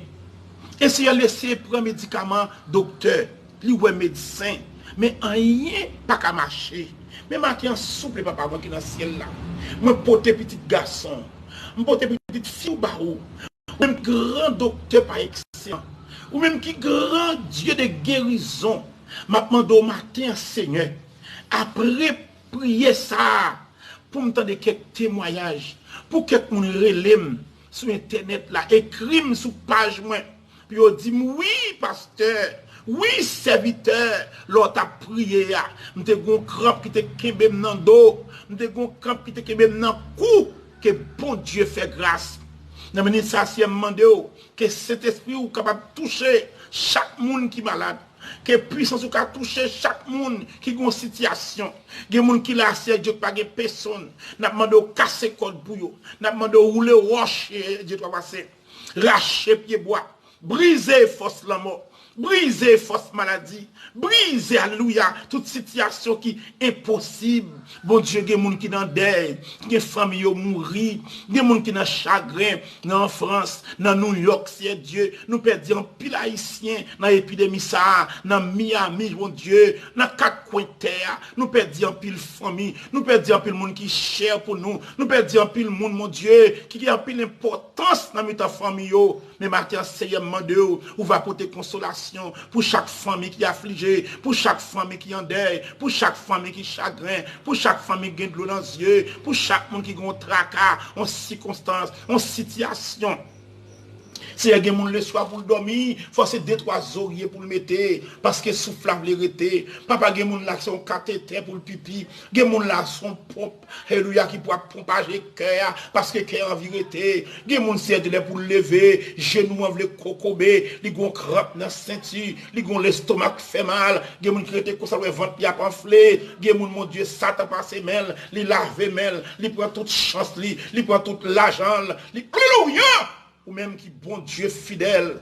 E Seyè, l eseye pran medikaman doktè, li wè medsen, men anyen pa ka mache. Men maten an, souple, Papa mwen ki nan syèl la, mwen pote pitit gason, m pote pitit fi w ba ou. Ou menm ki gran doktè pa ekselan, ou menm ki gran Dye de gerizon, m ap mande w maten an, Senyè, apre priye sa a, pou m tande kèk temwayaj, pou kèk moun rele m sou entènèt la, ekri m sou paj mwen, pou yo di m, wi, pastè, wi, sèvitè, lè w t ap priye a, m te gen yon kranp ki te kenbe m nan do, m te gen yon kranp ki te kenbe m nan kou, ke Bondye fè gras. Nan minit sa a, Seyè, m mande w ke Sentespri w kapab touche chak moun ki malad, ke pwisans ou ka touche chak moun ki gen yon sitiyasyon. Gen moun ki la, Seyè Dye, ki pa gen pèsonn. N ap mande w kase kòd pou yo. N ap mande w woule wòch, Seyè Dye, twa pase. Rache pyebwa. Brize fòs lanmò. Brize fòs maladi. Brize, alelouya, tout sitiyasyon ki enposib. Bondye, gen moun ki nan dèy, gen fanmi yo mouri, gen moun ki nan chagren, nan Frans, nan Nouyòk, Seyè Dye, nou pèdi anpil Ayisyen nan epidemi sa a, nan Miami, Bondye, nan kat kwen tè a, nou pèdi anpil fanmi, nou pèdi anpil moun ki chè pou nou, nou pèdi anpil moun, Bondye, ki gen anpil enpòtans nan mitan fanmi yo. Men maten an, Seyè, m mande w, ou va pote konsolasyon pou chak fanmi ki aflije, pou chak fanmi ki an dèy, pou chak fanmi ki chagren, pou chak fanmi ki gen dlo nan zye, pou chak moun ki gen yon traka, yon sikonstans, yon sitiyasyon. Seyè, gen moun leswa pou l dòmi, fò se de twa zorye pou l mete, paske souf la vle rete. Papa, gen moun la se yon katetè pou l pipi, gen moun la se yon ponp, alelouya, ki pou ap ponpaje kè a, paske kè a anvi rete. Gen moun, Seyè Dye, lè pou l leve, jenou an vle kokobe, li gen yon kranp nan senti, li gen yon lestomak k fè mal. Gen moun ki rete konsa, l wè vant li ap anfle. Gen moun, Bondye, Satan pase men l, li lave men l, li pran tout chans li, li pran tout lajan l, li, alelouya! Ou menm ki Bondye fidèl,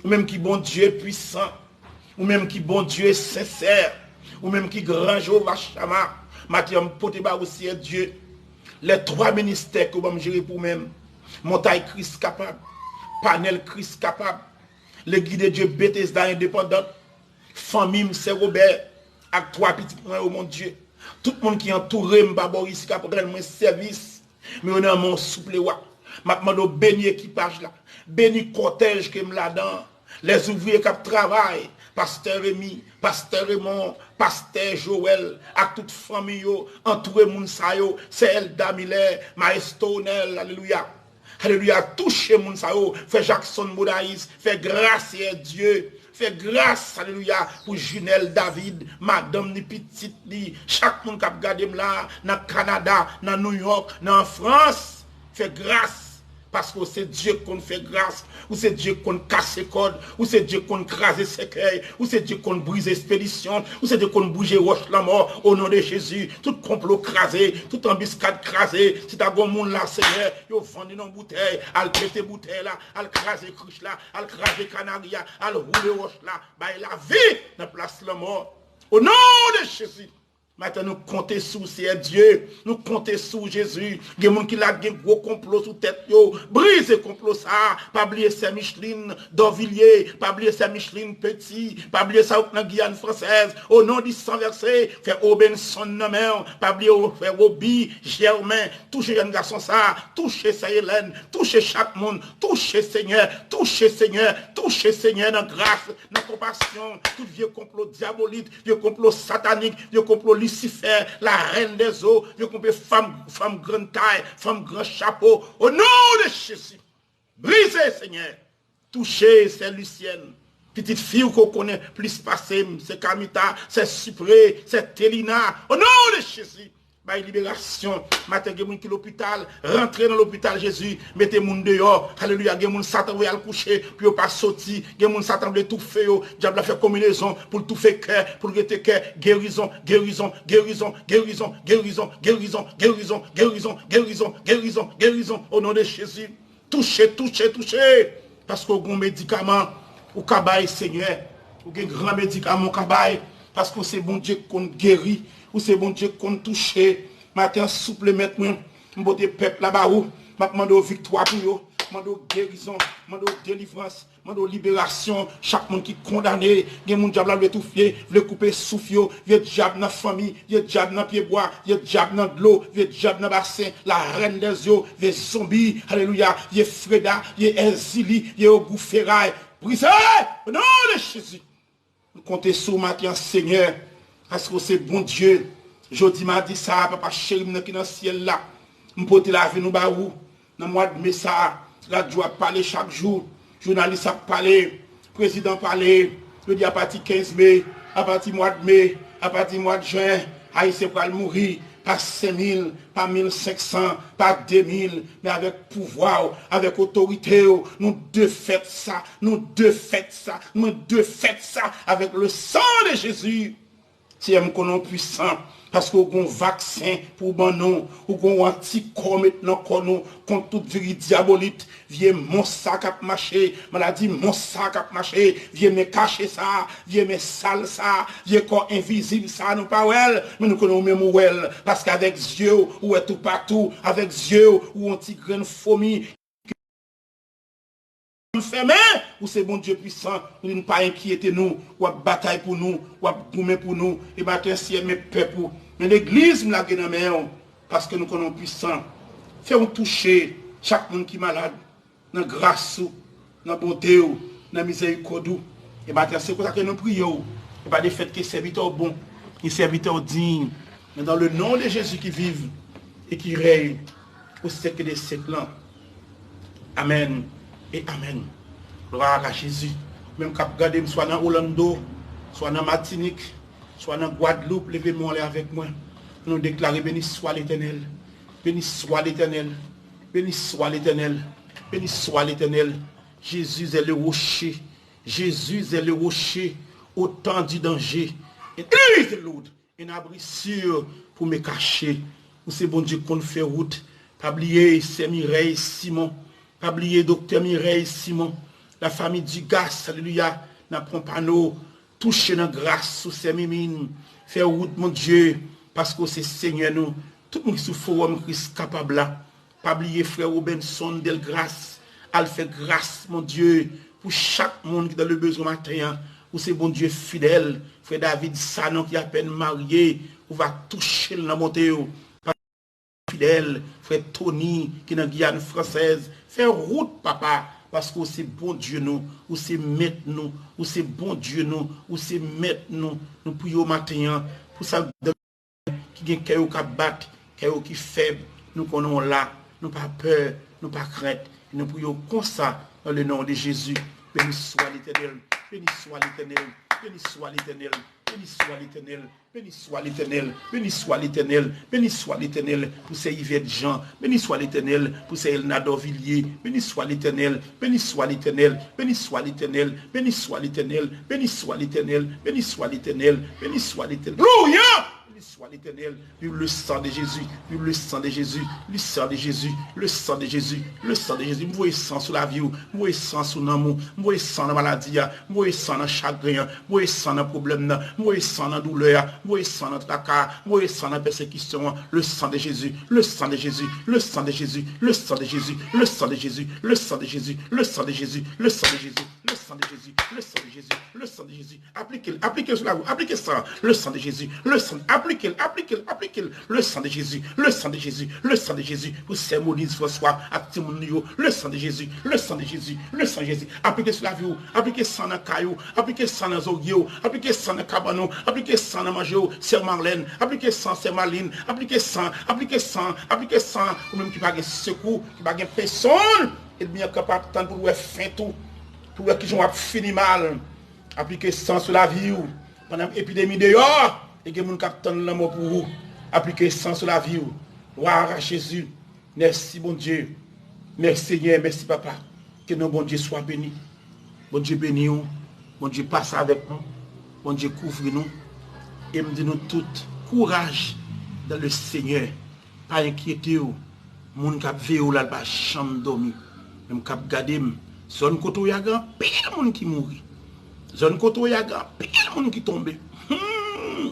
ou menm ki Bondye pwisan, ou menm ki Bondye sensè, ou menm ki gran Jewova Chama, maten an m pote ba ou, Seyè Dye, lè twa ministè ke w ban m jere pou mwen, Montay Kris Kapab, Panèl Kris Kapab, Legliz de Dye Betesda Endepandant, fanmi m, Sè Wobè, ak twa pitit mwen yo, Bondye. Tout moun ki antoure m pa bò isi k ap rann mwen sèvis, men yo nan men w, souple, wa. M ap mande w beni ekipaj la, beni kòtèj ke m ladan an, lèzouvriye k ap travay, pastè Remy, pastè Raymond, pastè Joël, ak tout fanmi yo, antoure moun sa yo, sè Elda Miller, maestro Onel, alelouya. Alelouya, touche moun sa yo, frè Jackson Modais, fè gras, Seyè Dye, fè gras, alelouya, pou Junel David, madanm ni pitit li, chak moun k ap gade m la, nan Kanada, nan Nouyòk, nan Frans, fè gras, paske w se Dye k konn fè gras, ou se Dye k konn kase kòd, ou se Dye k konn kraze sèkèy, ou se Dye k konn brize espedisyon, ou se Dye k konn bouje wòch lanmò, o non de Jezi, tout konplo kraze, tout anbiskad kraze, si ta gon moun la, Senyè, yo vann li nan boutèy, al pete boutèy la, al kraze krich la, al kraze kanari a, al woule wòch la, bay lavi nan plas lanmò. O non de Jezi. Maten, nou konte sou w, Seyè Dye. Nou konte sou w, Jezi. Gen moun ki la gen gwo konplo sou tèt yo. Brize konplo sa a. Pa bliye sè Micheline Dorvillier. Pa bliye sè Micheline Petit. Pa bliye sa yo k nan Giyàn Fransèz. O non di san vèse, fè Obenson nan men w. Pa bliye w, fè Roby Germain. Touche jèn gason sa a. Touche sè Hélène. Touche chak moun. Touche, Senyè. Touche, Senyè. Touche, Senyè, nan gras, nan konpasyon. Tout vye konplo dyabolik, vye konplo satanik, vye konplo Lisifè, la reine des eaux, vye konplo fanm, fanm grann tay, fanm gran chapo. O non de Jezi, brize, Senyè. Touche, sè Lucienne. Pitit fi w ke w konnen plis pase m, sè Kamita, sè Sipré, sè Telina. O non de Jezi, bay liberasyon. Maten, gen moun ki lopital, rantre nan lopital, Jezi, mete moun deyò. Alelouya, gen moun Satan voye al kouche pou yo pa soti. Gen moun Satan vle toufe yo. Dyab la fè konbinezon pou l toufe kè, pou l rete kè. Gerizon, gerizon, gerizon, gerizon, gerizon, gerizon, gerizon, gerizon, gerizon, gerizon, gerizon, o non de Jezi. Touche, touche, touche. Paske w gen yon medikaman ou ka bay, Senyè. Ou gen gran medikaman ou ka bay. Paske w se Bondye k konn geri. Ou se Bondye k konn touche. Maten an, souple, Mèt mwen, m pote pèp la ba ou. M ap mande w viktwa pou yo. Mande w gerizon. Mande w delivrans. Mande w liberasyon. Chak moun ki kondane, gen moun dyab la vle toufe, vle koupe souf yo. Vye dyab nan fanmi, vye dyab nan pyebwa, vye dyab nan dlo, vye dyab nan basen, la reine des eaux, vye zonbi, alelouya, vye Freda, vye Èzili, vye ogou feray, brize, o non de Jezi. Nou konte sou w maten an, Senyè, paske w se Bondye. Jodi madi sa a, Papa cheri m nan ki nan syèl la, m pote lavi nou ba ou. Nan mwa de me sa a, radyo ap pale chak jou, jounalis ap pale, prezidan pale. Yo di apati kenz me, apati mwa de me, apati mwa de jen, Ayisyen pral mouri pa senk mil, pa mil senk san, pa de mil, men avèk pouvwa w, avèk otorite w, nou defèt sa, nou defèt sa, nou defèt sa avèk le sang de Jésus. Seyè, m konnen w pwisan, paske w gen yon vaksen pou w ban nou, ou gen yon antikò w met nan kò nou kont tout viri dyabolit, vye mons sa k ap mache, maladi mons sa k ap mache, vye men kache sa, vye men sal sa, vye kò envizib sa, nou pa wè l, men nou konnen w menm ou wè l, paske avèk zye w, ou wè toupatou, avèk zye w, ou yon ti grenn fomi, fèmen, ou se Bondye pwisan, ou di n pa enkyete nou, w ap batay pou nou, w ap goumen pou nou, e maten, Seyè, men pèp ou, men legliz m lage nan men w, paske nou konnen w pwisan. Fè w touche chak moun ki malad, nan gras ou, nan bonte w, nan mizèrikòd ou. E maten, se konsa ke nou priye w, e pa de fèt ke sèvitè w bon, e sèvitè w diy, men dans le nom de Jésus qui vit et qui règne au siècle des siècles lan. Amèn e amèn. Glwa a Jezi. Ou menm k ap gade m, swa nan Orlando, swa nan Matinik, swa nan Gwadloup, leve men w anlè avèk mwen. Nou deklare, beni swa Letènèl. Beni swa Letènèl. Beni swa Letènèl. Beni swa Letènèl. Jésus est le rocher. Jésus est le rocher au temps du danger. And there is the Lord. Un abri sûr pour me cacher. Ou se Bondye k konn fè wout. Pa bliye sè Mireille Simon. Pa bliye doktè Mireille Simon. La famille Dugas, alelouya, nan Pompano. Touche nan gras ou, sè Mimine. Fè wout, Bondye, paske w se Senyè nou. Tout moun ki sou fowòm Kris Kapab la. Pa bliye frè Robenson Delgrace, al fè gras, Bondye, pou chak moun ki dans le besoin maten an. Ou se Bondye fidèl. Frè David Sanon ki apèn marye, ou va touche l nan bonte w. Fidèl, frè Tony ki nan Giyàn Fransèz, fè wout, papa, paske ou se Bondye nou, ou se mèt nou, ou se Bondye nou, ou se mèt nou. Nou priye w maten an pou sa ki gen kè yo k ap bat, kè yo ki fèb, nou konnen w la, nou pa pè, nou pa krent, e nou priye w konsa, dans le nom de Jésus. Beni swa Letènèl, beni swa Letènèl, beni swa Letènèl, beni swa Letènèl, beni swa Letènèl, beni swa Letènèl, beni swa Letènèl, pou sè Yvette Jean, beni swa Letènèl, pou sè Elna Dorvillier, beni swa Letènèl, beni swa Letènèl, beni swa Letènèl, beni swa Letènèl, beni swa Letènèl, beni swa Letènèl, beni swa Letènèl. Glorya! Beni swa Letènèl. Viv le sang de Jésus. Viv le sang de Jésus. Le sang de Jésus. Le sang de Jésus. Le sang de Jésus. M voye san sou lavi w. M voye san sou nanm ou. M voye san nan maladi a. M voye san nan chagren an. M voye san nan pwoblèm nan. M voye san nan doulè a. M voye san nan traka a. M voye san nan pèsekisyon an. Le sang de Jésus. Le sang de Jésus. Le sang de Jésus. Le sang de Jésus. Le sang de Jésus. Le sang de Jésus. Le sang de Jésus. Le sang de Jésus. Le sang de Jésus. Le sang de Jésus. Le sang de Jésus. Aplike l, aplike l sou lavi w, aplike san, le sang de Jésus, le sang, aplike l, aplike l, aplike l, le sang de Jésus, le sang de Jésus, le sang de Jésus, pou sè Moïse François ak timoun li yo, le sang de Jésus, le sang de Jésus, le sang de Jésus, aplike sou lavi w, aplike san nan kay ou, aplike san nan zòrye w, aplike san nan kabann ou, aplike san nan manje w, sè Marlène, aplike san sè Marlene, aplike san, aplike san, aplike san, ou menm ki pa gen sekou, ki pa gen pèsonn, ènmi an kanpe ap tann pou l wè fent ou, pou l wè kijan w ap fini mal. Aplike san sou lavi w. Pandan epidemi deyò, e gen moun k ap tann lanmò pou ou. Aplike san sou lavi w. Glwa a Jezi. Mèsi, Bondye. Mèsi, Senyè. Mèsi, Papa. Ke non Bondye swa beni. Bondye beni w. Bondye pase avèk nou. Bondye kouvri nou. E m di nou tout, kouraj dans le Seigneur. Pa enkyete w, moun k ap veye w la, l pa janm dòmi. Menm k ap gade m, zòn kote w ye a gen anpil moun ki mouri. Zòn kote w ye a gen anpil moun ki tonbe. Hmm.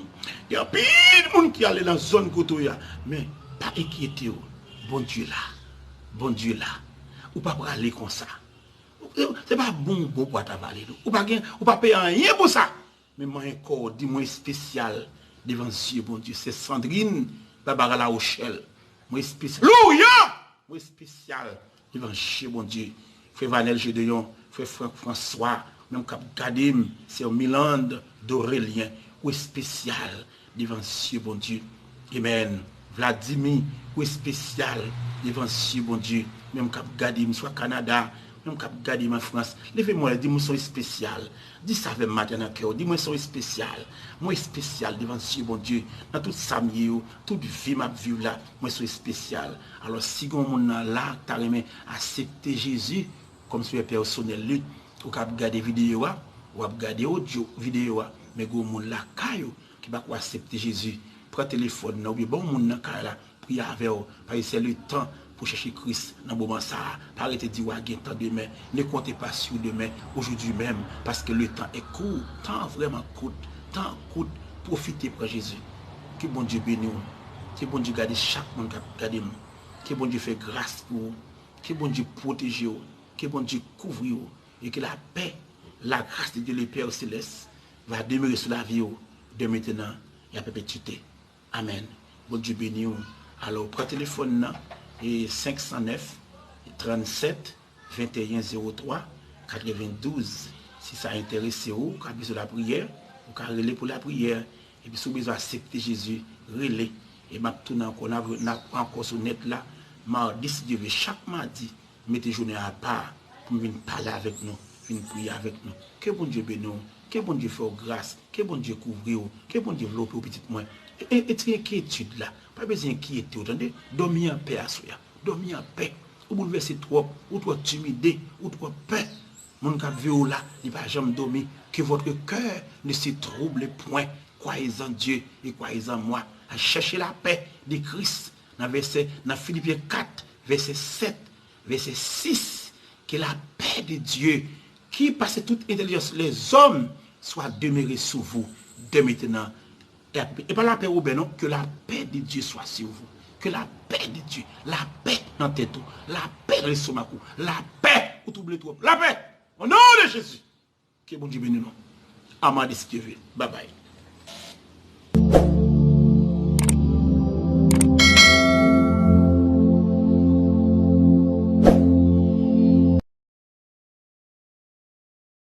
Gen anpil moun ki ale nan zòn kote w ye a. Men, pa enkyete w, Bondye la. Bondye la. Ou pa prale konsa. Se pa bonbon pou w t avale, non. Ou pa gen, ou pa peye anyen pou sa. Men manyen kò w, di mwen espesyal devan zye Bondye. Sè Sandrine Barbara Larochelle. Mwen espesyal. Louya! Mwen espesyal devan zye Bondye. Frè Vanel Gedeon, frè Frank François, menm k ap gade m, sè Milande Dorelien, ou espesyal devan zye Bondye. Amen. Vladimir, ou espesyal devan zye Bondye. Menm k ap gade m swa Kanada, menm k ap gade m an Frans, leve men w, di mwen se yon espesyal. Di sa avè m maten nan kè w. Di mwen se yon espesyal. Mwen espesyal devan zye Bondye. Nan tout sa m ye yo, tout vi m ap viv la, mwen se yon espesyal. Alò, si gen yon moun nan la k ta renmen aksepte Jezi kòm Sovè pèsonèl li, ou k ap gade videyo a, w ap gade odyo videyo a, men gen yon moun lakay ou, ki pako aksepte Jezi, pran telefòn nan oubyen ba yon moun nan kay la, priye avè w, paske se le tan pou chèche Kris nan moman sa a. Pa rete di w a gen tan demen. Ne comptez pas sur demain, aujourd'hui même, paske le temps est court. Tan an vrèman kout. Tan an kout. Pwofite pran Jezi. Ke Bondye beni w. Ke Bondye gade chak moun k ap gade m. Ke Bondye fè gras pou ou. Ke Bondye pwoteje w. Ke Bondye kouvri w. Et que la paix, la grâce de Dieu le Père céleste va demeurer sur la vie de maintenant et à perpétuité. Amen. Bondye beni w. Alò, pran telefòn nan, e senk san nèf, trannsenk, venteyen zewo twa, katrevendouz. Si sa enterese w, ou ka bezwen lapriyè, ou ka rele pou lapriyè. Epi si w bezwen aksepte Jezi, rele. E m ap tounen ankò, n ap, n ap ankò sou nèt la, madi, si Dye vle, chak madi, mete jounen apa pou m vin pale avèk nou, vin priye avèk nou. Ke Bondye beni w, ke Bondye fè w gras, ke Bondye kouvri w, ke Bondye vlope w, pitit mwen. E, e, retire enkyetid la. Pa bezwen enkyete w, tande. Dòmi anpè aswè a. Dòmi anpè. Ou boulvèse twòp, ou twò timide, ou twò pè. Moun k ap veye w la, li pa janm dòmi. Que votre cœur ne se trouble point. Croyez en Dieu et croyez en moi. Cherchez la paix de Christ. Nan vèsè, nan Filipyen kat, vèsè sèt, vèsè sis, que la paix de Dieu, qui passe toute intelligence, les hommes, soit demeurée sous vous, dès maintenant. E pa lapè Woben non, que la paix de Dieu soit sur vous. Que la paix de Dieu, lapè nan tèt ou, lapè nan lestomak ou, lapè ou twouble twòp, lapè! Au nom de Jésus! Ke Bondye beni nou. A madi si Dye vle. Babay.